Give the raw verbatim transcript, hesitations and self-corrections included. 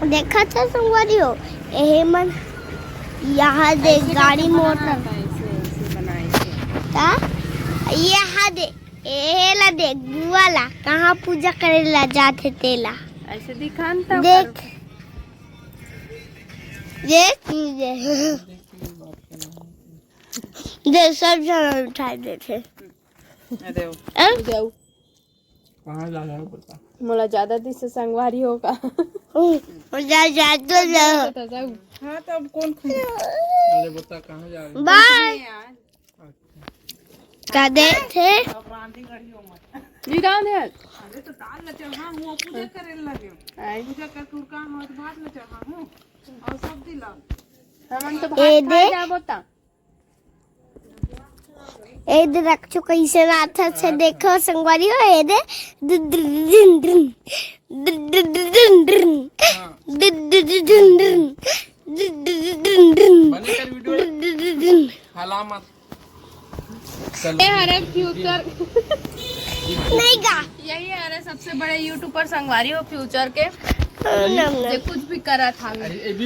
देखा था संगवारी हो, एहे मन यहाँ दे ऐसे गाड़ी करके मोटर बनाया था, ऐसे, ऐसे बनाए थे। ता यहाँ दे, एहे ला देख, बुआ ला कहाँ पूजा करे ला जाथे तेला। ऐसे दिखान था देख। पर ये चीज है। दे सब जन उठा देथे। अरे अब जाऊ। कहाँ जा रहा है बता? मोला ज्यादा दिन से संगवारी होगा। जा जा तो जा। बता जाऊ। हाँ, तो अब कौन खाएगा? अरे बता, कहाँ जा रहे हैं? बाय। का देथे? अब रांधी गढ़ी हो मत। निरान है। अरे तो दाल ला चढ़ा हूँ, पूजा करे लगे। आई। पूजा करके उरका हम भात ला चढ़ा हूँ और सब्जी ला। हमन तो ए भात दे। खाए जाबो ता। ए दे रखो कैसे नाचत हे, देखो संगवारी हो, ए दे। दुन दुन दुन दुन। दुन दुन दुन दुन। दुन दुन दुन दुन। दुन दुन दुन दुन। बने कर वीडियो। दुन दुन दुन दुन। हला मत। चल। ये हरे फ्यूचर। नहीं गा। यही हरे सबसे बड़े यूट्यूबर संगवारी हो फ्यूचर के। नम, नम। जे कुछ भी करा था। अरे, ये भी